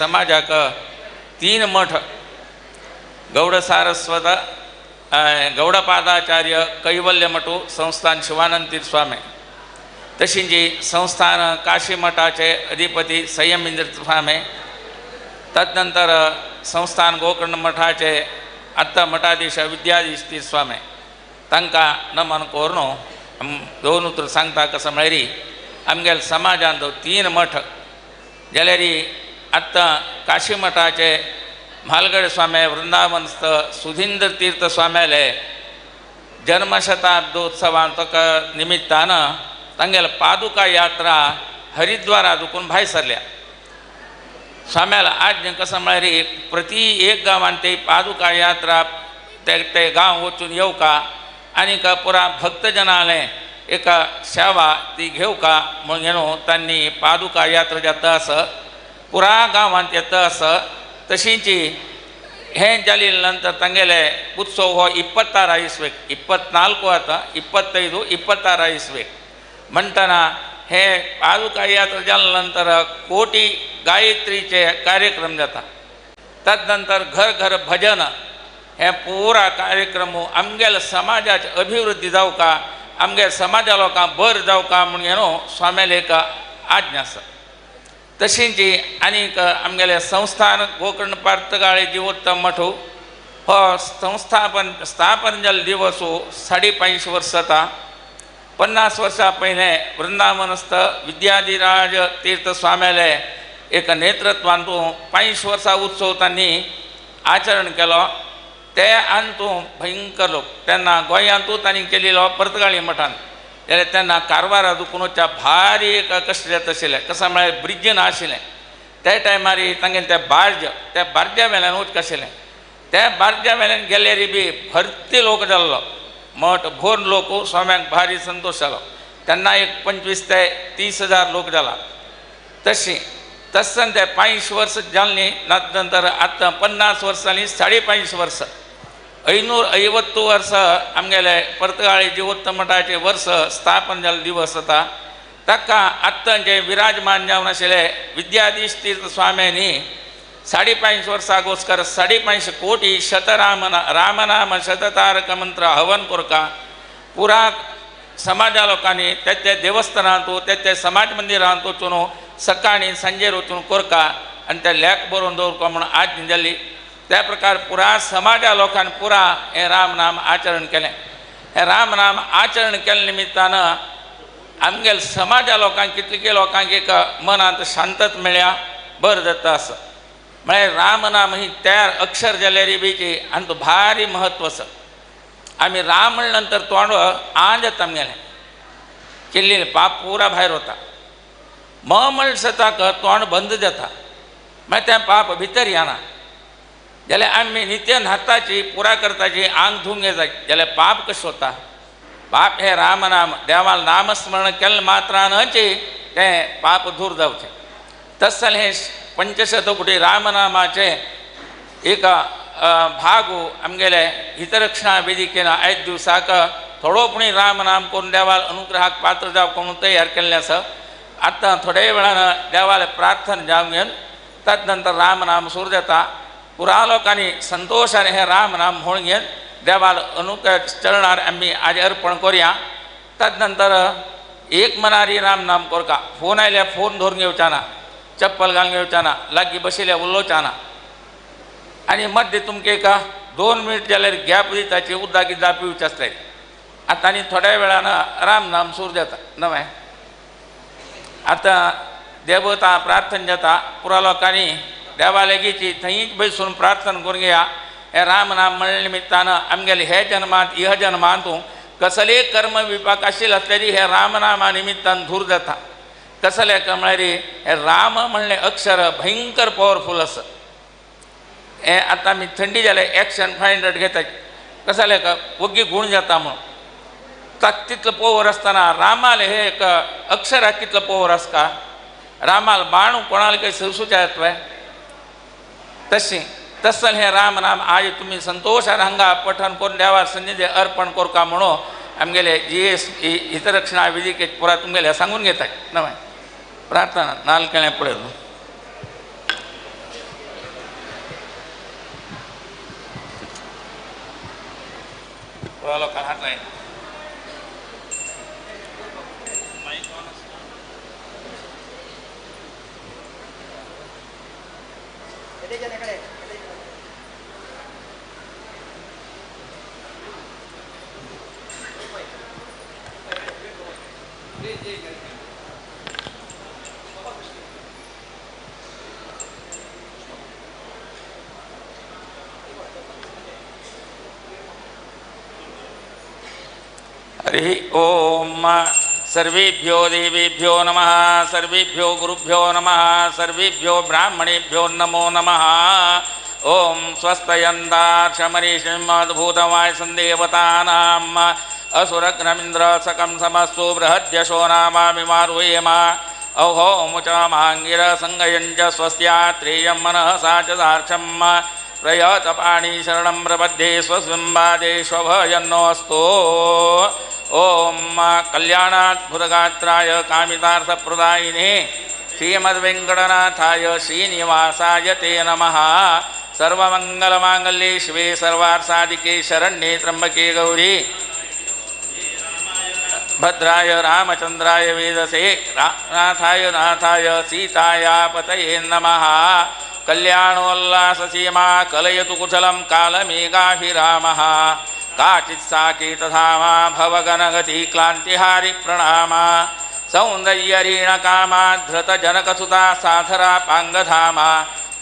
समाजाक तीन मठ गौड सारस्वत गौडपादाचार्य कैवल्य मठू संस्थान शिवानंद तीर्थ स्वामी, तशींची संस्थान काशी मठाचे अधिपती संयमेंद्र स्वामी, तदनंतर संस्थान गोकर्ण मठाचे आत्ता मठाधीश विद्याधीश तीर्थ स्वामी तांकां नमन करून दोन उतर सांगता. कसं म्हळ्यार आमगेल्या समाजांत तीन मठ जाल्यार आत्तां काशी मठाचे म्हालगड स्वामी वृंदावनस्थ सुधींद्र तीर्थ स्वाम्याले जन्मशताब्दोत्सवांत निमित्तान तांगेले पादुका यात्रा हरिद्वारा दुकून भायर सरल्या. स्वाम्याला आज कसं म्हळ्यार प्रति एक गांवान ते पादुका यात्रा ते ते गांव वचून येवका आनीक पुरा भक्तजनाले एक सेवा ती घेवका म्हणून न्हू तांणी पादुका यात्रा जाता आसा पुरा गांवांत येता आसा. तशींची हें जाले नंतर तांगेले उत्सव हो 26 इस्वेक 24 आतां 25 26 इस्वेक म्हणटना हे पादुका यात्रा जाले नंतर कोटी गायत्रीचे कार्यक्रम जाता. तदनंतर घर घर भजन हे पुरा कार्यक्रम आमगेल्या समाजाची अभिवृद्धी जावका आमगे समाजा लोकांक बरें जावका म्हणून न्हू स्वाम्याले एक आज्ञा आसा. तशींची आनीक आमगेले संस्थान गोकर्ण पार्तगाळे जिवोत्तम मठ हो संस्थापन स्थापन जाल्लो दिवस 550 वर्स जाता. 50 वर्सां पयलें वृंदावनस्थ विद्याधिराज तीर्थ स्वाम्याले एक नेतृत्वान 5 वर्सां उत्सव तांणी आचरण केलो. ते अंतू भयंकर लोक तेन्ना गोंयांतू तांणी केलेलो पर्तगाळी मठान जाल्यार तेन्ना कारवारा दुकुनच्या भारी एक कश्ट जाता आशिल्लें. कसं म्हळ्यार ब्रिज नाशिल्लें त्या टायमार तांगेलें तें बार्ज त्या बार्ज्या वेल्यान वचक आशिल्लें. त्या बार्ज्या वेल्यान गेल्यार बी भरती लोक जाल्लो मठ भोर लोक स्वाम्यांक भारी संतोश जालो. तेन्ना एक 25 ते 30 हजार लोक जाला. तशी तसन ते 5 वर्स जाल्लीं नंतर आतां 50 वर्सां जालीं 550 वर्सां 550 वर्स आमगेले पर्तगाळी जिवोत्तम मठाचे वर्स स्थापन जाल्लो दिवस जाता. ताका आत्तां जे विराजमान जावन आशिल्ले विद्याधीश तीर्थ स्वाम्यांनी 550 वर्सां 550 कोटी शतराम रामनाम शततारक मंत्र हवन करका पुरा समाजा लोकांनी त्या त्या देवस्थानांत त्या त्या समाज मंदिरांत वचून सकाळी सांजेर वचून करका आनी ते लेख बरोवन दवरका म्हणून आज्ञा जाली. त्या प्रकार पुरा समाजा लोकांनी पुरा हें राम नाम आचरण केलें. हें राम नाम आचरण केल्ल्या निमित्तान आमगेल्या समाजा लोकांक कितले लोकांक एक मनांत शांतत मेळ्ळ्या बरें जाता आसा. म्हळ्यार राम नाम ही तयार अक्षर जाल्यार बीची आनी तो भारी म्हत्व आसा. आमी राम म्हणले नंतर तोंड आंज जाता आमगेलें केल्लें पाप पुरा भायर वता. म म्हणले सताक तोंड बंद जाता मागीर तें पाप भितर येना. जाल्यार आमी नित्य न्हाताची पुरा करताची आंग धुवंक जाय जाल्यार पाप कशें वता. पाप हें रामनाम देवाल नामस्मरण केल्लें मात्रानच तें पाप दूर जावचें. तशें जाल्यार हें 500 कोटी रामनामाचें एक भाग आमगेले हितरक्षणा वेदिकेन आयज दिवसाक थोडो पुणी रामनाम करून देवाल अनुग्रहाक पात्र जावंक म्हणून तयार केल्लें आसा. आतां थोड्या वेळान देवाले प्रार्थना जावन घेवन तदनंतर रामनाम सुरू जाता. पुरा लोकांनी संतोशान हें रामनाम म्हणून घेवन देवाल अनुग्रह चरणार आमी आज अर्पण करुया. तदनंतर एक मनारी रामनाम करका फोन आयल्यार फोन धरून घेवचा ना, चप्पल घालून घेवचा ना, लागीं बशिल्ल्या उलोवचा ना आनी मद्दे तुमकां एक 2 मिनट जाल्यार गॅप दिताची उदक गिद्दां पिवचें आसलें. आतां आनी थोड्या वेळान रामनाम सुरू जाता नवें. आतां देवता प्रार्थना जाता पुरा लोकांनी देवा लागींची थंयच बसून प्रार्थना करून घेया. हें रामनाम म्हणल्या निमित्तान आमगेले हे जन्मांत इह जन्मांत कसलेय कर्म विपाक आशिल्ले आसल्यार हे रामनामा निमित्तान दूर जाता. कसलें म्हळ्यार हें राम म्हणलें अक्षर भयंकर पॉवरफूल आसा. हें आतां आमी थंडी जाल्यार एक्शन 500 घेतात कसलें वग्गी गूण जाता म्हणून ताका तितलो पॉवर आसतना रामाले हे एक अक्षराक कितलो पॉवर आसता. रामाल बाण कोणाले काही सुसूच्या येतलें तशें तसं हें राम नाम आज तुमी संतोशान हांगा पठण करून देवा सन्निधी अर्पण करका म्हणून आमगेले जी एस हितरक्षणा विधिके पुरा तुमगेले सांगून घेतात नवें प्रार्थना नाल केळें पळय. पुरा लोकांक हात लाय. हरि ओम. सर्वेभ्यो देवेभ्यो नमः. सर्वेभ्यो गुरुभ्यो नमः. सर्वेभ्यो ब्राह्मणेभ्यो नमो नमः. ओम स्वस्तयन्दाक्षमरीषिमद्भूतमाय संदेवतानाम् असुरग्नमिन्द्र सकं समस्तु बृहद्यशो नामामिमारुहेम अहो मुचामाङ्गिरसङ्गयञ्च स्वस्यात्रेयं मनः सा च साक्षं प्रयतपाणि शरणं प्रपद्ये स्वस्मिन्बादेष्वभयन्नोऽस्तु. ॐ कल्याणाद्भुतगात्राय कामितार्थप्रदायिने श्रीमद्वेङ्कटनाथाय श्रीनिवासाय ते नमः. सर्वमङ्गलमाङ्गल्ये शिवे सर्वार्थसाधिके शरण्ये त्र्यम्बके गौरी भद्राय रामचंद्राय वेदसे नाथाय नाथाय सीताया पतये नमः. कल्याणोल्लाससीमा कलयतु कुशलं कालमेघाभिरामः. काचित् साकेतधामा भवगणगति क्लान्तिहारि प्रणामा. सौन्दर्यरीणकामा धृतजनकसुता साधरा पाङ्गधामा.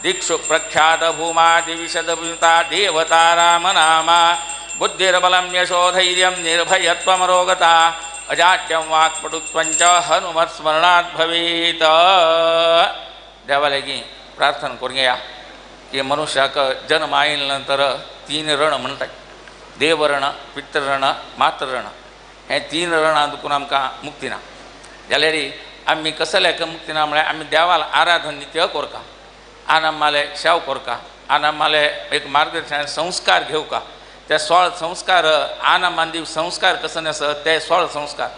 दिक्षु प्रख्यातभूमा दिविशदभूता देवता रामनामा. बुद्धिर्बलं यशोधैर्यं निर्भयत्वमरोगता अजाड्यं वाक्पटुत्वं च हनुमत्स्मरणात् भवेत्. देवा लागीं प्रार्थना करूया की मनुष्याक जन्म आयले नंतर तीन रण म्हणटात, देवरण, पितृरण, मातृरण. हे तीन रणां दुखून आमकां मुक्ती ना. जाल्यार आमी कसल्याक मुक्ती ना म्हळ्यार आमी देवाल आराधन नित्य करता, आनामाले शेव करता, आनामाले एक मार्गदर्शन संस्कार घेवका. ते 16 संस्कार आनामानदीव संस्कार कसो आसा ते 16 संस्कार,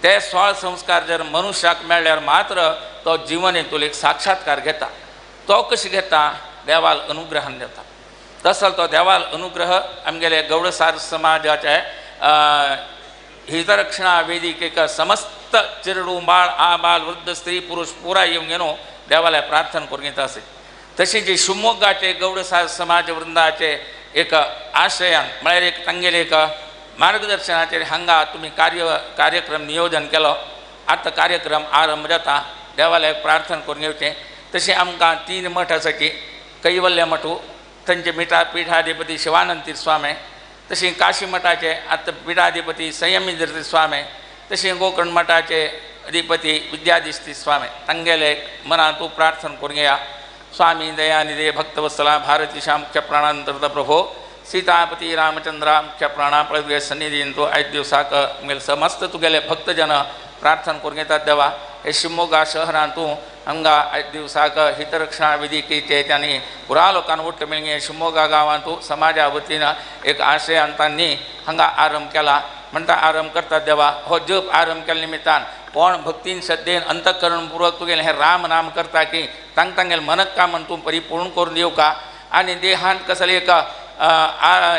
ते 16 संस्कार जर मनुष्याक मेळ्ळ्यार मात्र तो जिवन हेतून एक साक्षात्कार घेता. तो कशें घेता? देवाल अनुग्रहान घेता. तसो तो देवाल अनुग्रह आमगेले गौडसार समाजाचे हितरक्षणा वेदिकेक समस्त चेरडू बाळ आबाल वृद्ध स्त्री पुरुष पुराय येवन न्हू देवाला प्रार्थना करून घेता असे. तशें जे शिवमोग्गाचे गौडसार समाज वृंदाचे एक आशयान म्हळ्यार एक तांगेले एक मार्गदर्शनाचेर हांगा तुमी कार्यक्रम नियोजन केलो. आतां कार्यक्रम आरंभ जाता. देवालयाक प्रार्थना करून घेवचें. तशें आमकां 3 मठ आसा की कैवल्य मठू थंयचे पिठाधिपती शिवानंद तीर्थ स्वामी, तशें काशी मठाचे आतां पिठाधिपती संयमींद्र स्वामी, तशें गोकर्ण मठाचे अधिपती विद्याधीश तीर्थ स्वामी तांगेले मनांतू प्रार्थना करून घेया. स्वामी दयानिधे भक्तवत्सला भारतीशा मुख्य प्राणांतर्त प्रभो सीतापती रामचंद्रा मुख्य प्राणा प्रभुगे सन्निधींतु आयज दिवसाक आमगेले समस्त तुगेले भक्तजन प्रार्थना करून घेतात. देवा हे शिवमोगा शहरांतू हांगा आयज दिवसाक हितरक्षणा वेदिकेचे त्यांनी पुरा लोकांक वट्ट मेळगे शिवमोगा गांवांतू समाजा वतीन एक आशयान तांणी हांगा आरंभ केला. म्हणटा आरंभ करतात देवा हो जप आरंभ केल्ल्या निमित्तान कोण भक्तीन श्रद्धेन अंतःकरणपूर्वक तुगेलें हें राम नाम करता की तांग तांगेलें मनकामन तूं परिपूर्ण करून दिवका. आनी देहांत कसलें एक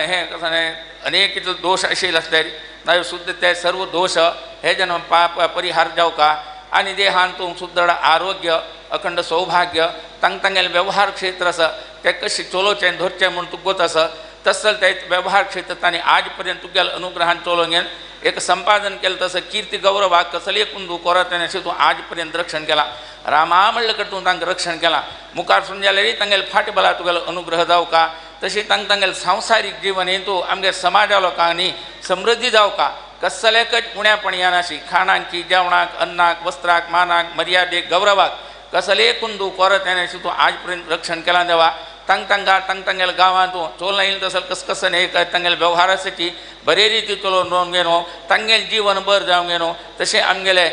हें कसलें अनेक कितले दोश आशिल्ले आसले नाजाल्यार शुद्ध ते सर्व दोश हे जन्म पाप परिहार जावका. आनी देहान तूं सुदृढ आरोग्य अखंड सौभाग्य तांग तांगेलें व्यवहार क्षेत्र आसा तें कशें चलोवचें धरचें म्हूण तुका गोत आसा तसो ते व्यवहार क्षेत्र तांणी आज पर्यंत तुगेल्या अनुग्रहान चलोवन घेवन एक संपादन केलें. तसो कीर्ती गौरवाक कसलें कुंदू करत अशें तूं आज पर्यंत रक्षण केलां. रामा म्हणलें कडेन तूं तांकां रक्षण केलां. मुखार सून जाल्यार तांगेले फाटबला तुगेलो अनुग्रह जावका. तशें तांकां तांगेलें संवसारीक जिवन हेतू आमगे समाजा लोकांनी समृद्धी जावका. कसल्याकच उण्यापण येनाशी खाणांकी जेवणाक अन्नाक वस्त्राक मानाक मर्यादेक गौरवाक कसले कुंदू करत येनाशी तूं आज पर्यंत रक्षण केलां देवा. तांग तांगा तांग तांगेल्या गांवांत चोल येयलें तसो कस कसन एक तांगेल्या व्यवहारासाठी बरे रिती चलोवन रोवन घेनो तांगेलें जीवन बरें जावन घेनो. तशें आमगेले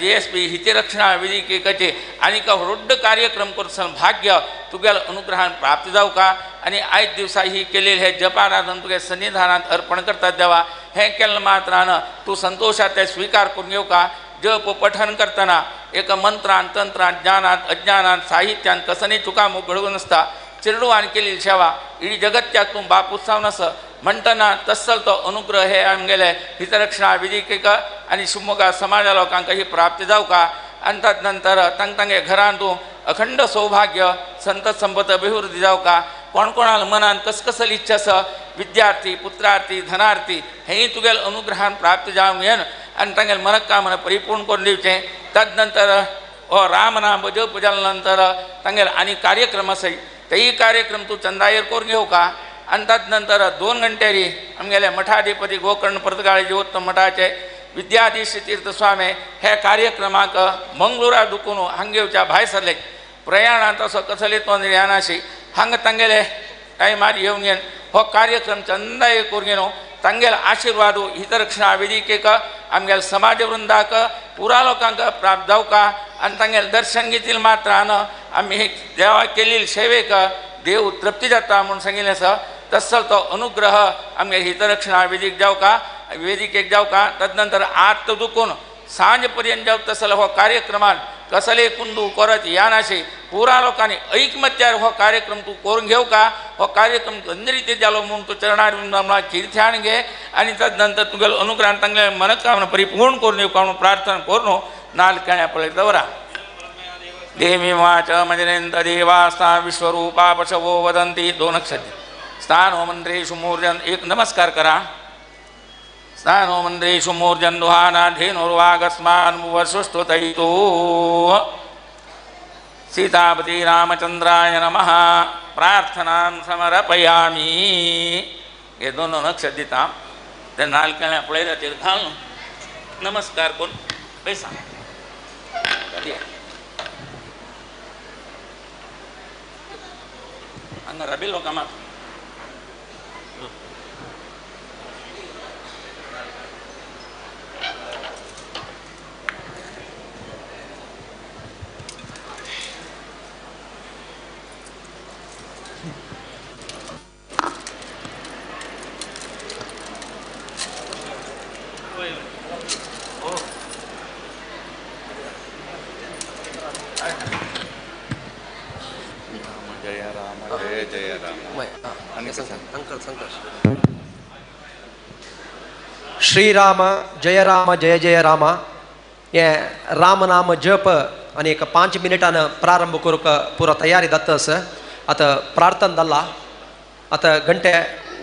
जी एस पी हितरक्षणा वेदिकेचे आनीक व्हड कार्यक्रम करचो भाग्य तुगेल्या अनुग्रहान प्राप्त जावका. आनी आयज दिवसा ही केलेली हे जपाराधन तुगे सन्निधानांत अर्पण करतात देवा. हें केल्लें मात्रान तूं संतोशात ते स्विकार करून घेवका. जप पठन करतना एक मंत्रान तंत्रान ज्ञानान अज्ञानान साहित्यान कसनी चुकामूक घडोवन नासता. चेरडुवान केलेली सेवा इडी जगत्याक तूं बाप उत्साव नास. म्हणटना तसल तो अनुग्रह हे आमगेले हितरक्षणा विधिक आनी शिवमोगा समाजा लोकांक ही प्राप्ती जावका आनी तदनंतर तांग तांगे घरांतू अखंड सौभाग्य संतत संपत अभिवृद्धी जावका. कोण कोणाल मनान कसकसल इच्छा आसा विद्यार्थी पुत्रार्थी धनार्थी हेंय तुगेल अनुग्रहान प्राप्त जावंक येन आनी तांगेले मनकामना परिपूर्ण करून दिवचें. तदनंतर हो रामनाम जप जाल्या नंतर तांगेले आनी कार्यक्रम आसाय तेय कार्यक्रम तूं चंदायेर करून घेवका. आनी तदनंतर 2 घंट्यारी आमगेले मठाधिपती गोकर्ण पर्तगाळी जीवोत्तम मठाचे विद्याधीश तीर्थ स्वामी हे कार्यक्रमाक मंगळुरा दुकून हांगा येवच्या भायर सरले. प्रयाणांत असो कसले तोंड येनाशी हांगा तांगेले टायमार येवन घेवन हो कार्यक्रम चंदाय करून घेवन तांगेले आशिर्वाद हितरक्षणा वेदिकेक आमगेले समाज वृंदाक पुरा लोकांक प्राप्त जावका आनी तांगेले दर्शन घेतील मात्रान आमी देवा केल्ली सेवेक देव तृप्ती जाता म्हूण सांगिल्लें आसा. तसल तो अनुग्रह आमगे हितरक्षणा वेदीक जावका वेदिकेक जावका. तदनंतर आत दुकून सांज पर्यंत जाव तसल हो कार्यक्रमान कसले कुंदू करत यानाशी पुरा लोकांनी ऐकमत्यार हो कार्यक्रम तूं करून घेवका. हो कार्यक्रम गंद रिती जालो म्हूण तूं चरणार कीर्त्यान घे आनी तदनंतर तुगेलो अनुग्रहान तांगेले मनकामना परिपूर्ण करून दिवका म्हणून प्रार्थना करून नाल केण्या पळयत दवरा. देवी वाच मजनेंत देवास्ता विश्वरूपा पशवो वदंती. 2 अक्षर स्थानो मंत्रेषु मूर्जन एक नमस्कार करा. स्थानो मंत्रेषु मूर्जन दुहाना धेनुर्वागस्मान् वसुस्तुतैतो. सीतापति रामचंद्राय नमः. प्रार्थनां समर्पयामि. हे दोन नक्षत्र दिता ते नाल केळ्या पळयल्याचेर घालून नमस्कार करून पैसा हांगा रबी लोकां मात श्रीराम जय राम जय जय राम हे रामनाम जप आनी एक 5 मिनटान प्रारंभ करूंक पुरो तयारी जाता आसा. आतां प्रार्थना जाला, आतां घंटे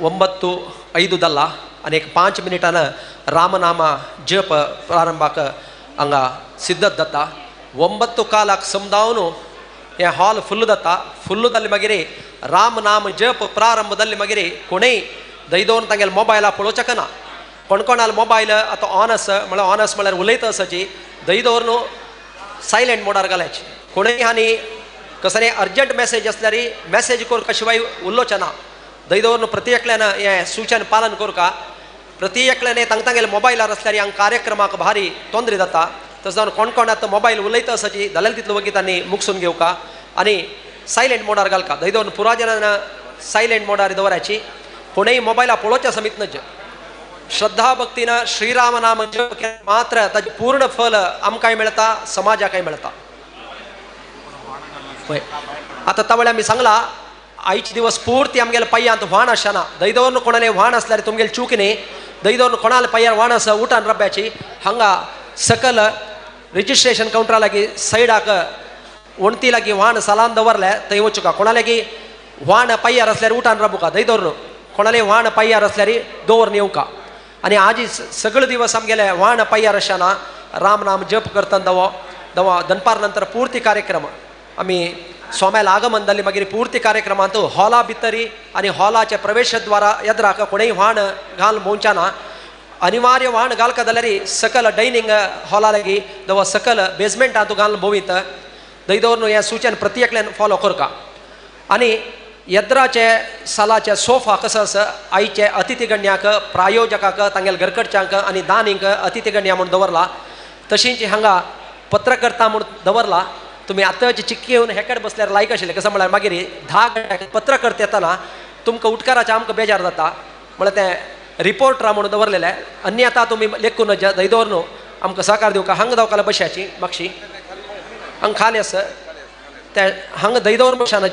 9:05 जाला आनी एक 5 मिनटान रामनाम जप प्रारंभाक हांगा सिद्ध जाता. 9:15 समजावन हे हॉल फुल्ल जाता. फुल्ल जाले मागीर रामनाम जप प्रारंभ जाले मागीर कोणूय दयदोवन तांगेले मोबायला पळोवचें ना. कोण कोणाल मोबायल आतां ऑन आसा म्हळ्यार ऑन आसा म्हळ्यार उलयता आसाची दही दवरून सायलंट मोडार घालायची. कोणूय आनी कसले अर्जंट मॅसेज आसल्यार मॅसेज करपा शिवाय उलोवचें ना. दही दवरून प्रति एकल्यान हें सूचन पालन करका. प्रति एकल्यान तांग तांगेले मोबायलार आसल्यार हांगा कार्यक्रमाक भारी तोंदरी जाता. तशें जावन कोण कोण आतां मोबायल उलयता आसाची जाल्यार तितलो वगीत आनी मुगसून घेवका आनी सायलंट मोडार घालका. दही दवरून पुरा जणां सायलंट मोडार दवरायची. कोणूय मोबायला पळोवच्या समीत नज. श्रद्धा भक्तीन श्रीराम नाम जप मात्र ताजें पूर्ण फल आमकांय मेळटा, समाजाकय मेळटा. आतां तवळे आमी सांगला आयचे दिवस पूर्ती आमगेले पांयांत व्हाण आसना. दही दवरून कोणाले व्हाण आसल्यार तुमगेले चूक न्ही. दही दवरून कोणाले पांयार व्हाण आसा उठान रब्याची हांगा सकल रजिस्ट्रेशन कावंटरा लागीं सायडाक वण्टी लागीं व्हाण सालान दवरले थंय वचुका. कोणा लागीं व्हाण पांयार आसल्यार उठान राबुका. दही दवरून कोणाले व्हाण पांयार आसल्यार दवरून येवका. आनी आजी सगळे दिवस आमगेले व्हाण पांयार आसना राम नाम जप करतना दवो दवा दनपार नंतर पूर्ती कार्यक्रम आमी स्वाम्याला आगमन जाली मागीर पूर्ती कार्यक्रमांत हॉला भितरी आनी हॉलाचे प्रवेशद्वारा येद्राक कोणूय व्हाण घाल भोंवच्या ना. अनिवार्य व्हाण घालका जाल्यार सकल डायनींग हॉला लागीं दवा सकल बेजमेंटांत घालून भोंवीत. दही दवरून हें सूचन प्रति एकल्यान फॉलो करका. आनी येद्राचे सालाचे सोफा कसो आसा आयचे अतिथीगण्याक प्रायोजकाक तांगेले घरकडच्यांक आनी दानींक अतिथीगण्या म्हूण दवरला. तशींच हांगा पत्रकर्ता म्हूण दवरला. तुमी आतांचे चिक्की येवन हेकड बसल्यार लायक आशिल्लें. कसो म्हळ्यार मागीर 10 गंट्याक पत्रकर्ते येतना तुमकां उटकाराचें आमकां बेजार जाता म्हळ्यार तें रिपोर्टरा म्हणून दवरलेलें. अन्यथा तुमी लेखून दही दवरून आमकां सहकार दिवका. हांगा दवकाला बशाची मागशी हांगा खाली आसा तें हांगा दही दवर बशान.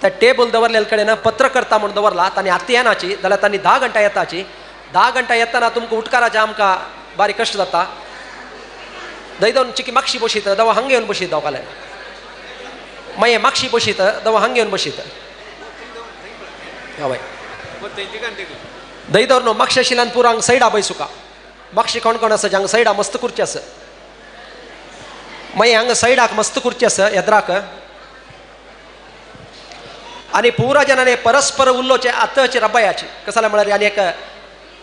त्या टेबल दवरलेले कडेन पत्रकर्ता म्हूण दवरला तांणी आतां येनाची जाल्यार तांणी 10 घंटा येताची. 10 घंटा येतना तुमकां उटकाराचे आमकां बारीक कश्ट जाता. दैदोन चिकी मागशी बशीत दवा हांगा येवन बशीत दवकाले मागीर मागशी बशीत दवा हांगा येवन बशीत. हय दैदोर न्हू मागशे आशिल्ल्यान पुरो हांगा सायडा बैसुका. मागशी कोण कोण आसा हांगा सायडा मस्त खुर्ची आसा. मागीर हांगा सायडाक मस्त खुर्ची आसा येद्राक. आनी पुरा जनाने परस्पर उलोवचें आतांची रब्बायाची कसले म्हळ्यार आनी एक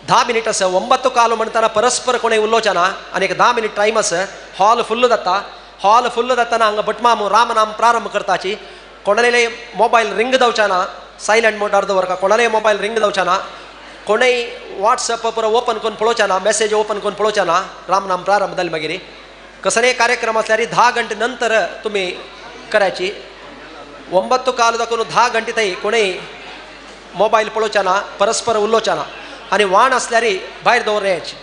10 मिनीट आसा. 9 कालो म्हणटना परस्पर कोणें उलोवचें ना आनी एक 10 मिनीट टायम आसा. हॉल फुल्ल जाता. हॉल फुल्ल जातना हांगा भटमाम रामनाम प्रारंभ करताची. कोणाले मोबायल रिंग जावचें ना, सायलंट मोडार दवरका. कोणाले मोबायल रिंग जावचें ना, कोणेय वॉट्सएप पुरो ओपन करून पळोवचें ना, मॅसेज ओपन करून पळोवचें ना. रामनाम प्रारंभ जाले मागीर कसलेय कार्यक्रम असल्यार 10 घंटे नंतर तुमी करायची. 9 काल दाखोवन 10 घंटे थंय कोणेय मोबायल पळोवचें ना, परस्पर उलोवचें ना आनी वाण आसल्यार भायर दवरयाची.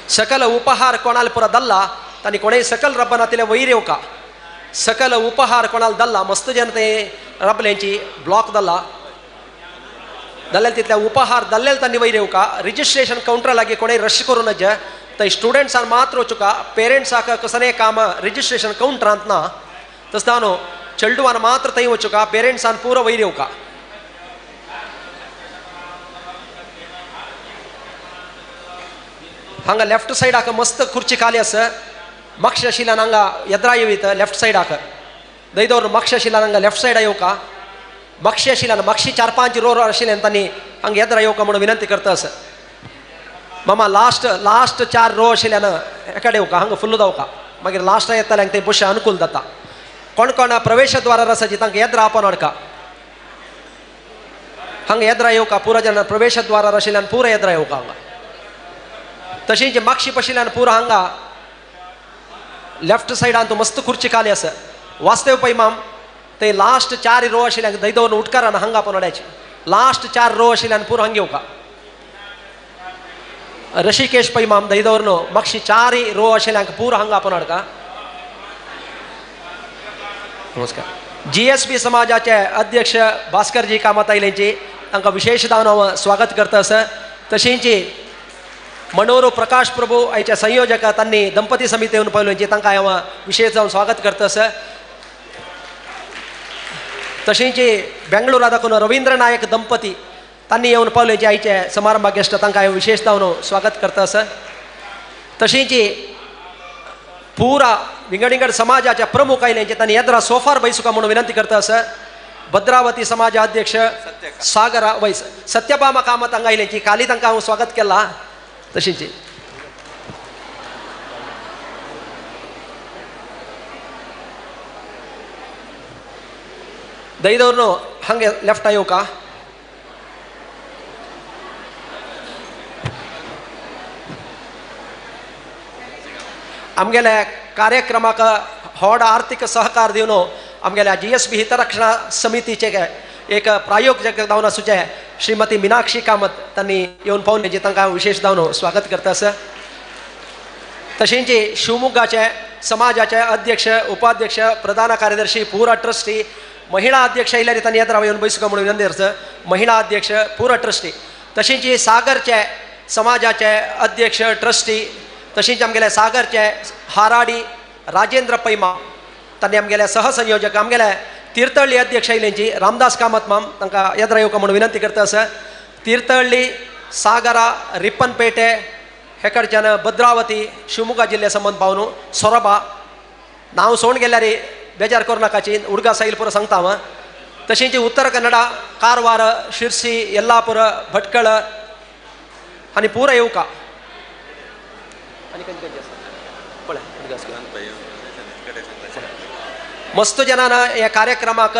सकल उपहार कोणाला पुरा दल्ला तांणी कोणेय सकल रब्बना तिले वयर येवका. सकल उपहार कोणाला दल्ला मस्त जन ते रबल्यांची ब्लॉक दल्ला दल्लेल तितल्या उपहार दल्लेल तांणी वयर येवका. रिजिस्ट्रेशन कावंटर लागीं कोणेय रश करूं नज. थंय स्टुडंट्सान मात्र वचुका, पेरंट्साक कसलें काम रिजिस्ट्रेशन कावंटरांत ना. तशें न्हू चेडवान मात्र थंय वचुका, पेरंट्सान पुरो वयर येवका. हांगा लेफ्ट सायडाक मस्त खुर्ची खाली आसा. मागशे आशिल्ल्यान हांगा येद्रा येवीत लेफ्ट सायडाक. दैदोर मागशे आशिल्ल्यान हांगा लेफ्ट सायडा येवका. मागशे आशिल्ल्यान मागशी 4-5 रो आशिल्ल्यान तांणी हांगा येद्रा येवका म्हणून विनंती करता आसा. मामा लास्ट लास्ट 4 रो आशिल्ल्यान एकडे येवका, हांगा फुल्ल जावका. मागीर लास्ट येताल्यान थंय बशे अनुकूल जाता. कोण कोण प्रवेशद्वारार आसा तांकां येद्रा आपोवन हाडका. हांगा येद्रा येवका पुरा जन प्रवेशद्वारार आशिल्ल्यान पुरा येद्रा येवका हांगा. तशेंच मागशी पशिल्ल्यान पुरा हांगा लेफ्ट सायडान तो मस्त खुर्ची खाली आसा. वास्तव पै माम ते लास्ट 4 रो आशिल्ल्यान दैदोन उटकारान हांगा आपोवन हाडायची. लास्ट 4 रो आशिल्ल्यान पुरो हांगा येवका. ऋषिकेश पै माम दैदोर मागशी 4 रो आशिल्ल्यान पुरो हांगा आपोवन हाडका. नमस्कार. GSB समाजाचे अध्यक्ष भास्करजी कामत आयल्यांची तांकां विशेष जावन हांव स्वागत करता आसा. तशेंच मनोरो प्रकाश प्रभू आयचे संयोजक तांणी दंपती समिती येवन पळयली तांकां हांव विशेष जावन स्वागत करता आसा. तशेंच बेंगळुरा दाखोवन रवींद्र नायक दंपती तांणी येवन पावले आयचे समारंभाक गेस्ट तांकां हांव विशेष जावन स्वागत करता आसा. तशेंच पुरा विंगड विंगड समाजाच्या प्रमुख आयल्यांचे तांणी येद्रा सोफार बैसुका म्हणून विनंती करता आसा. भद्रावती समाज अध्यक्ष सागर वैस सत्यभामा कामत हांगा आयल्यांची काली तांकां हांव स्वागत केलां. तशेंच दैदोर हांगे लेफ्ट येवका. आमगेल्या कार्यक्रमाक व्हड आर्थीक सहकार दिवन आमगेल्या GSB हितरक्षणा समितीचे एक प्रायोजक जावन आसूचे श्रीमती मिनाक्षी कामत तांणी येवन पावले जे तांकां विशेष जावन स्वागत करता आसा. तशेंच शिवमोग्गाचे समाजाचे अध्यक्ष, उपाध्यक्ष, प्रधान कार्यदर्शी, पुरा ट्रस्टी, महिला अध्यक्ष आयल्यार तांणी येद्रा येवन बैसुका म्हणून विनंती आसा. महिला अध्यक्ष, पुरा ट्रस्टी, तशेंच सागरचे समाजाचे अध्यक्ष, ट्रस्टी, तशेंच आमगेले सागरचे हाराडी राजेंद्र पैमा तांणी आमगेले सहसंयोजक, आमगेले तीर्थहಳ್ಳಿ अध्यक्ष आयल्यांची रामदास कामत माम तांकां येद्रा येवका म्हणून विनंती करता आसा. तीर्थहಳ್ಳಿ, सागरा, रिप्पनपेटे हे कडच्यान भद्रावती, शिवमोग्गा जिल्ल्या संबंद पावन सोरोबा नांव सोडून गेल्यार बेजार करूं नाकाची उडगा साईल पुरो सांगता हांव. तशेंच उत्तर कन्नडा, कारवार, शिरसी, येल्लापूर, भटकळ आनी पुरा येवका. आनी खंयचे खंयचे आसा पळय मस्त जनान ह्या कार्यक्रमाक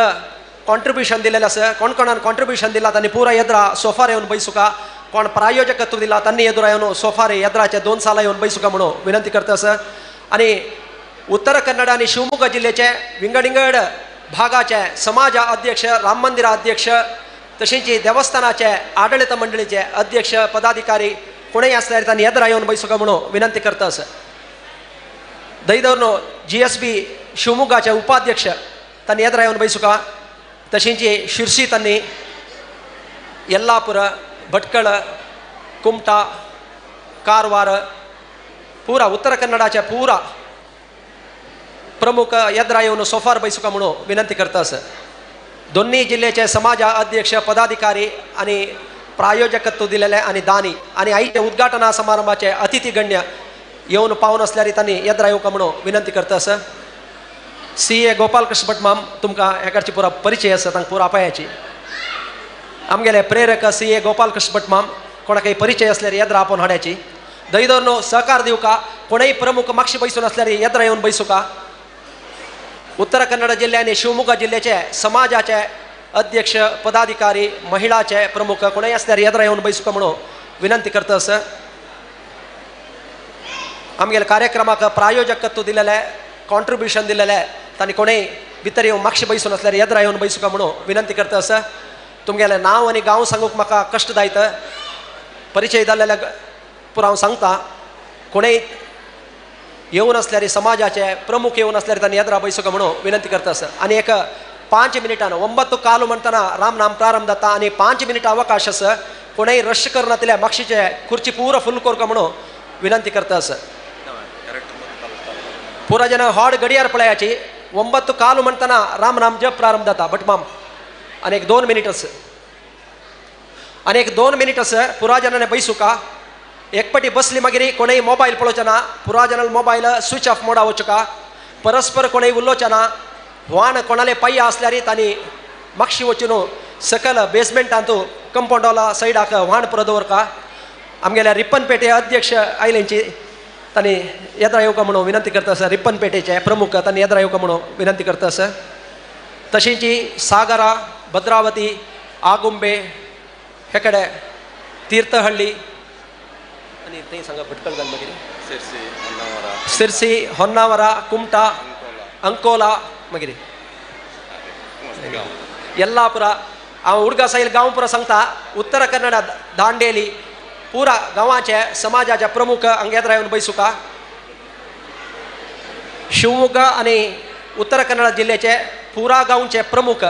कॉन्ट्रिब्युशन दिलेलें आसा. कोण कोणान कॉन्ट्रिब्युशन दिला तांणी पुरा येद्रा सोफार येवन बैसुका. कोण प्रायोजकत्व दिला तांणी येद्रा येवन सोफार येद्राचे 2 सालां येवन बैसुका म्हणून विनंती करता आसा. आनी उत्तर कन्नड आनी शिवमोग्गा जिल्ल्याचे विंगड विंगड भागाचे समाज अध्यक्ष, राम मंदिरा अध्यक्ष, तशेंच देवस्थानाचे आडळीत मंडळीचे अध्यक्ष, पदाधिकारी कोणूय आसल्यार तांणी येदरा येवन बैसुका म्हणून विनंती करता आसा. दयदवरनो GSB शिवमोग्गाचे उपाध्यक्ष तांणी येदरा येवन बैसुका. तशेंच शिरसी तांणी यल्लापुर, भटकळ, कुमटा, कारवार, पुरा उत्तर कन्नडाचे पुरा प्रमुख येदरा येवन सोफार बैसुका म्हणून विनंती करता आसा. दोन्ही जिल्ह्याचे समाज अध्यक्ष, पदाधिकारी आणि प्रायोजकत्व दिलेले आणि दानी आणि आईचे उद्घाटना समारंभाचे अतिथी गण्य येवन पावन असल्यार तांणी येदरा येवका म्हणून विनंती करता आसा. CA Gopalakrishna Bhat माम तुमकां हेकडची पुरा परिचय आसा, तांकां पुरा पायाची. आमगेले प्रेरक CA Gopalakrishna Bhat माम कोणाकय परिचय असल्यार येदरा आपोवन हाड्याची. दयदोरनो सहकार दिवका. कोणय प्रमुख मागशी बैसून असल्यार येदरा येवन बैसुका. उत्तर कन्नड जिल्हे आणि शिवमोग्गा जिल्ह्याचे समाजाचे अध्यक्ष, पदाधिकारी, महिलाचे प्रमुख कोणय असल्यार येदरा येवन बैसुका म्हणून विनंती करता आसा. आमगेले कार्यक्रमाक प्रायोजकत्व दिलेले, कॉन्ट्रिब्युशन दिलेले तांणी कोणय भितर येवन मागशी बैसून असल्यार येदरा येवन बैसुका म्हणून विनंती करता आसा. तुमगेलें नांव आनी गांव सांगूंक म्हाका कश्ट जायत, परिचय जाल्लेल्या पुरो हांव सांगता. कोणय येवन आसल्यार समाजाचे प्रमुख येवन आसल्यार तांणी येदरा बैसुका म्हणून विनंती करता आसा. आनी एक 5 मिनटान 9:15 म्हणटना राम नाम प्रारंभ जाता आनी 5 मिनटां अवकाश आसा. कोणय रश करनातल्या मागशीचे खुर्ची पुरो फुल करका म्हणून विनंती करता आसा. पुरा जन हॉड घडियार पळयाची. 9:15 म्हणटना राम नाम जप प्रारंभ जाता भटमाम. आनी एक 2 मिनीट आसा, आनी एक 2 मिनीट आसा. पुरा जनाने बैसुका. एकपटी बसली मागीर कोणय मोबायल पळोवचे ना, पुरा जनान मोबायल स्विच ऑफ मोडा वचुका. परस्पर कोणय उलोवचे ना. व्हाण कोणाले पांय आसल्यार तांणी मागशी वचून सकल बेसमेंटांत कंपाउंडाला सायडाक व्हाण पुरो दवरका. आमगेल्या रिप्पनपेटे अध्यक्ष आयलेंची तांणी येदरा येवका म्हणून विनंती करता आसा. रिप्पनपेटेचे प्रमुख तांणी येदरा येवका म्हणून विनंती करता आसा. तशेंच सागरा, भद्रावती, आगुंबे, हे कडेन तीर्थहळ्ळी आनी थंय सांगा भटकळ घाल मागीर सिरसी, होन्नावरा, कुमटा, अंकोला, मागीर यल्लापुरा. हांव उडगा सायल गांव पुरा सांगता. उत्तर कन्नडा दांडेली पुरा गांवाचे समाजाचे प्रमुख हांगा येदरा येवन बैसुका. शिवमोग्गा आनी उत्तर कन्नडा जिल्ह्याचे पुरा गांवचे प्रमुख,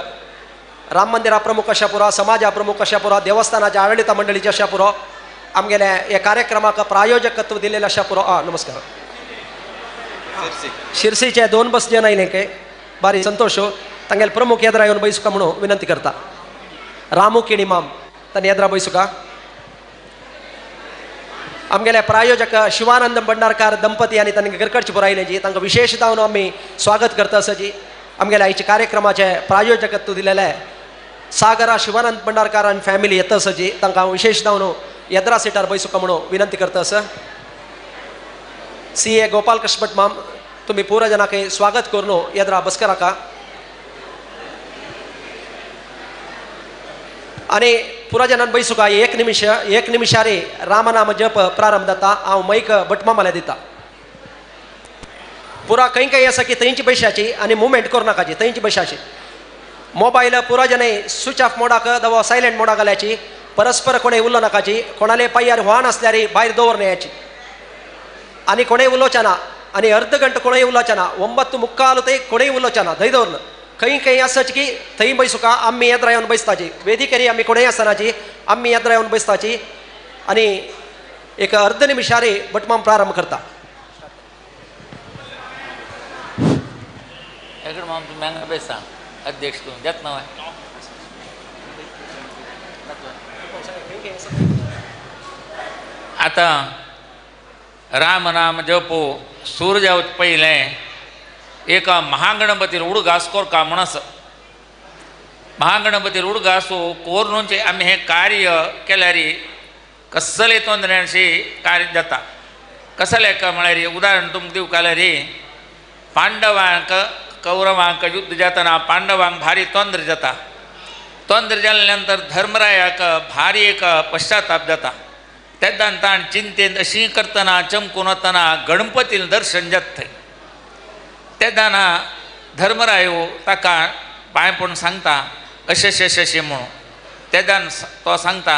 राम मंदिरा प्रमुख अशा पुरो, समाजा प्रमुख अशा पुरो, देवस्थानाच्या आडळीत मंडळीचे अशा पुरो, आमगेले हे कार्यक्रमाक प्रायोजकत्व दिलेले अशा पुरो. नमस्कार. शिरसीचे 2 बस जन आयले काय बारी संतोष तांगेले प्रमुख येदरा येवन बैसुका म्हणून विनंती करता. रामू किणी माम तांणी येदरा बैसुका. आमगेले प्रायोजक शिवानंद भंडारकार दंपती आनी तांणी घरकडची पुरो आयले जी तांकां विशेष जावन आमी स्वागत करता आसा जी. आमगेले आयचे कार्यक्रमाचे प्रायोजकत्व दिलेले सागरा शिवानंद भंडारकार आनी फॅमिली येता आसा जी तांकां विशेष जावन येदरा सिटार बैसुका म्हणून विनंती करता आसा. CA Gopalakrishna Bhat माम तुमी पुरा जनाक स्वागत करून येदरा बसकराका. आनी पुरा जनान बैसुका. 1 निमिश, 1 निमिशारी रामनाम जप प्रारंभ जाता. हांव मैक भटमामाल्या दिता. पुरा खंय खंय आसा की थंयची पैशाची आनी मुवमेंट करूं नाकाची, थंयची पैशाची. मोबायल पुरा जनाय स्विच ऑफ मोडाक दवा सायलंट मोडाक घाल्याची. परस्पर कोणय उलो नाकाची. कोणाले पांयार व्हाण आसल्यार भायर दवरन याची. आनी कोणय उलोवचे ना आनी अर्द घंटो कोणय उलोवचे ना. 9:45 थंय कोणय उलोवचे ना. थंय दवरन खंय खंय आसच की थंय बैसुका. आमी येदरा येवन बैसताची. वेदिकेरी आमी कोणय आसनाची, आमी येदरा येवन बैसताची. आनी एक अर्द निमिशारी भटमाम प्रारंभ करता. अध्यक्ष तूं जात ना. आतां राम नाम जपो सूर जावचे पयलें एका महागणपती उडगास कोरका म्हूण आसा. महागणपती उडगासो कोरून आमी हें कार्य केल्यार कसलें तोंदरेशी कार्य जाता. कसलें काय म्हळ्यार उदाहरण तुमकां दिवंक जाल्यार पांडवांक कौरवांक युद्ध जातना पांडवांक भारी तोंदर जाता. तोंदर जाल्या नंतर धर्मरायाक भारी एक पश्चाताप जाता. तेन्ना ताण चिंतेन अशी करतना चमकून वतना गणपतीन दर्शन जाता थंय. तेन्ना धर्मरायो ताका पांय पडून सांगता अशें अशें अशें अशें म्हणून. तेन्ना तो सांगता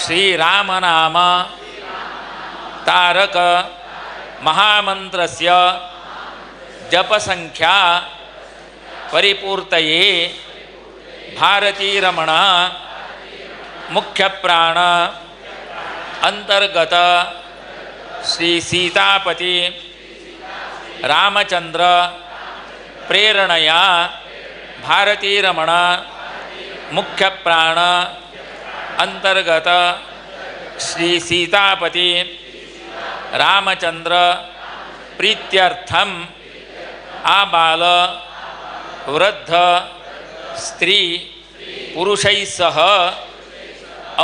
श्रीराम नाम तारक महामंत्रस्य जपसंख्या परिपूर्तये भारतीरमण मुख्य प्राण अंतर्गत श्री सीतापति रामचंद्र प्रेरणया भारतीरमण मुख्य प्राण अंतर्गत श्री सीतापति रामचंद्र प्रीत्यर्थम आबाल वृद्ध स्त्री पुरुषैः सह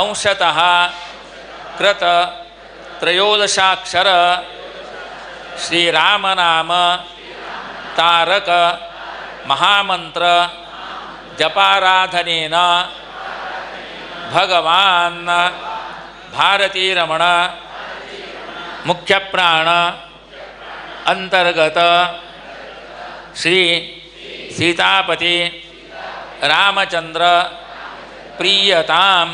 अंशतः कृत त्रयोदशाक्षर श्री राम नाम तारक महामंत्र जपाराधनेन भगवान भारतीरमण मुख्य प्राण अंतर्गत श्री सीतापति रामचंद्र प्रीयताम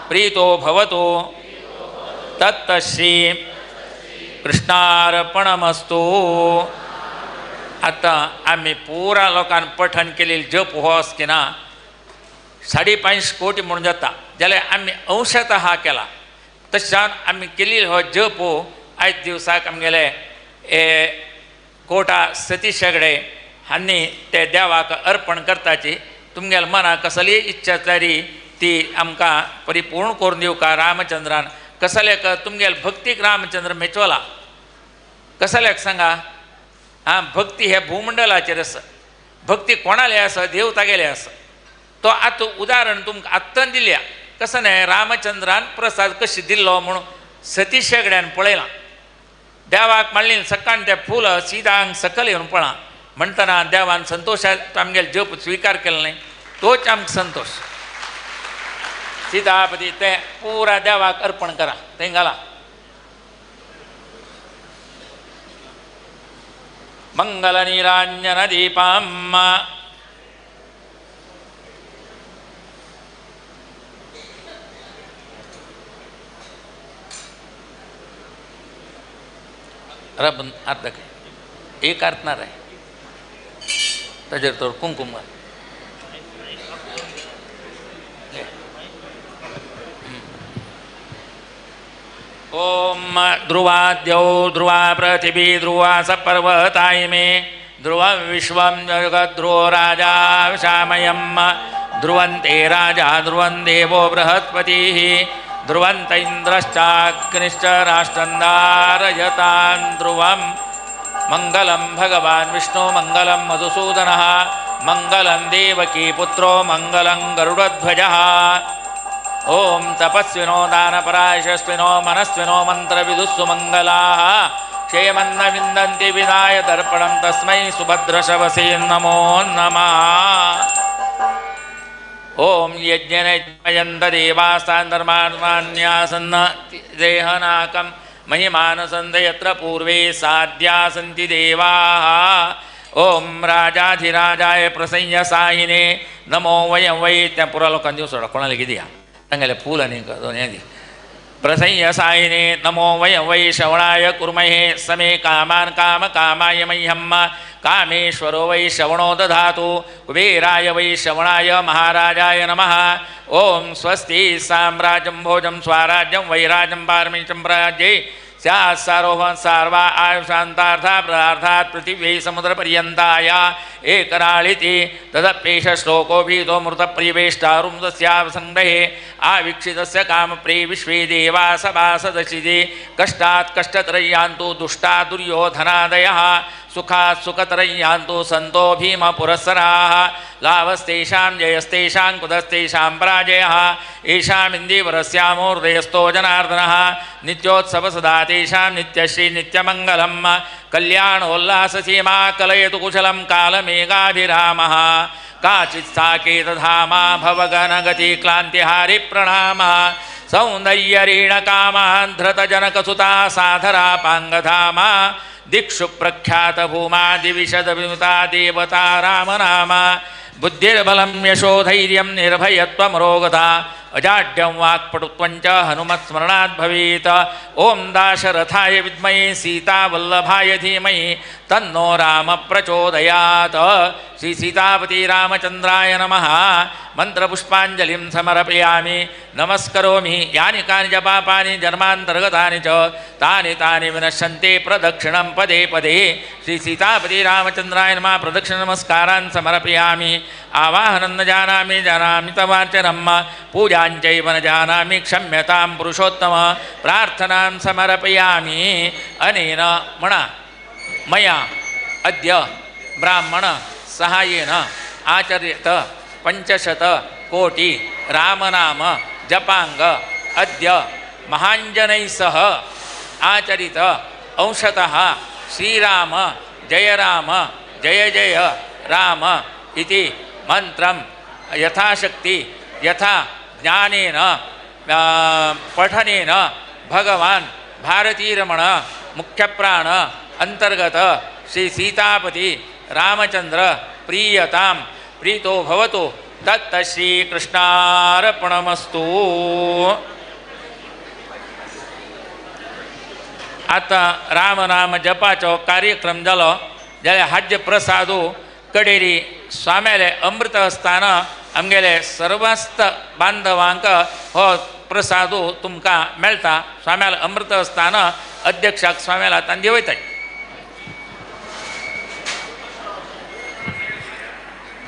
प्रीतो भवतु तत्तश्री कृष्णार्पणमस्तु। आतां आमी पुरा लोकान पठण केलेले जप हो आस की ना 5.5 कोटी म्हणून जाता जाल्यार आमी अंशतः केला तशान आमी केलेलो हो जप हो आयज दिवसाक आमगेले कोटा सतीश हेगडे हांणी ते देवाक अर्पण करताची तुमगेले मनाक कसलीय इच्छा तरी ती आमकां परिपूर्ण करून दिवका रामचंद्रान कसल्याक तुमगेले भक्तीक रामचंद्र मेचोला कसल्याक सांगा आं भक्ती हे भूमंडलाचेर आसा भक्ती कोणाले आसा देव तागेले आसा तो आतां उदाहरण तुमकां आत्तां दिल्या कसं न्हय रामचंद्रान प्रसाद कशी दिल्लो म्हणून सतीश हेगड्यान पळयलां देवाक माळ्ळी सकाळ ते फूल सिदांक सकल येवन पळा म्हणटना देवान संतोषात आमगेले जप स्विकार केलो न्हय तोच आमकां संतोष सीतापती ते पुरा देवाक अर्पण करा थंय घाला मंगल नीरांजन दीपाम रब अर्ध एक अर्थ आहे ताजेर तर कुंकुम घाल. ओम ध्रुवाद्यौ ध्रुवा पृथिवी ध्रुवा सपर्वताय मे ध्रुवं विश्वं जगद्ध्रुवो राजा श्यामयं ध्रुवन्ते राजा ध्रुवं देवो बृहस्पतिः ध्रुवन्त इन्द्रश्चाग्निश्च राष्ट्रन्दारयतां ध्रुवं मंगलं भगवान् विष्णु मंगलं मधुसूदनः मंगलं देवकी पुत्रो मंगलं गरुडध्वजः। ओम तपस्विनो दानपरायशस्विनो मनस्विनो मंत्रविदुस्सु मंगलाः क्षेमन्न विन्दन्ति विनाय दर्पणं तस्मै सुभद्रशवसे नमो नमः। ओम यज्ञेन यज्ञयन्त देवास्तान् धर्मान्यासन्न देहनाकं महिमानसन्त यत्र पूर्वे साध्या सन्ति देवाः। ओम राजाधिराजाय प्रसन्न साहिने नमो वयं वै त्या पुरा लोकांनी दिवं सोडा कोणाला कितें दिया तांगेले फूल आनी हें दी। प्रसन्न साहिने नमो वयं वै श्रवणाय कुर्महे समे कामान काम कामाय मह्यं कामेश्वरो वै श्रवणो दधातु कुबेराय वै श्रवणाय महाराजाय नमः। ओम स्वस्ति साम्राज्यं भोजं स्वाराज्यं वैराज्यं पारमेशं प्राज्ये स्यात् सारोहं सार्वा आयुषान्तार्था पदार्थात् पृथिव्यै समुद्रपर्यन्ताया एकराळिति तदप्येष श्लोको भीतो मृतप्रियवेष्टारुं तस्यावसङ्ग्रहे आवीक्षितस्य कामप्रिय विश्वे देवा सभासदशिदे कष्टात् कष्टतरय्यान्तु दुष्टा दुर्योधनादयः सुखात् सुखतरय्यान्तु सन्तो भीमपुरस्सराः लाभस्तेषां जयस्तेषां कुतस्तेषां पराजयः येषामिन्दीवरस्यामो हृदयस्थो जनार्दनः नित्योत्सव सदा तेषां नित्यश्री नित्यमङ्गलं कल्याणोल्लाससीमा कलयतु कुशलं कालमेघाभिरामः काचित् साकेतधामा भवगणगति क्लान्तिहारि प्रणामः सौन्दर्यरीणकामान्ध्रतजनकसुता साधरा पाङ्गधामा दिक्षु प्रख्यातभूमा दिविशदविनुता देवता रामनामा बुद्धिर्बलं यशोधैर्यं निर्भयत्वं रोगता अजाड्यं वाक्पटुत्वं च हनुमत्स्मरणात् भवेत्। ॐ दाशरथाय विद्महे सीतावल्लभाय धीमहि तन्नो राम प्रचोदयात्। श्री सीतापति रामचंद्राय नमः। मंत्रपुष्पांजलिं समर्पयामि। नमस्करोमि। यानि कानि च पापानि जन्मान्तर्गतानि च तानि तानि विनश्यन्ति प्रदक्षिणं पदे पदे। श्री सीतापति रामचंद्राय नमः। प्रदक्षिण नमस्कारान् समर्पयामि। आवाहनं न जानामि जानामि तवार्चनं पूजाञ्चैव न जानामि क्षम्यतां पुरुषोत्तम। प्रार्थनां समर्पयामि। अनेन मणा मया अद्य ब्राह्मण सहायेन आचर्यत 500 कोटि रामनाम जपांग अद्य महांजनैः सह आचरित अंशतः श्रीराम जय राम जय जय राम इति मंत्रं यथाशक्ति यथा ज्ञानेन पठनेन भगवान भारतीरमण मुख्यप्राण अंतर्गत श्री सीतापति रामचंद्र प्रीयतां प्रीतो भवतु। तत्त श्री कृष्णार्पणमस्तु। आतां राम नाम जपाचो कार्यक्रम जालो जाल्यार हाज्य प्रसादू कडेरी स्वाम्याले अमृत स्थान आमगेले सर्वस्त बांधवांक हो प्रसादू तुमकां मेळटा। स्वाम्याले अमृत स्थान अध्यक्षाक स्वाम्याला हातान दिवयतात।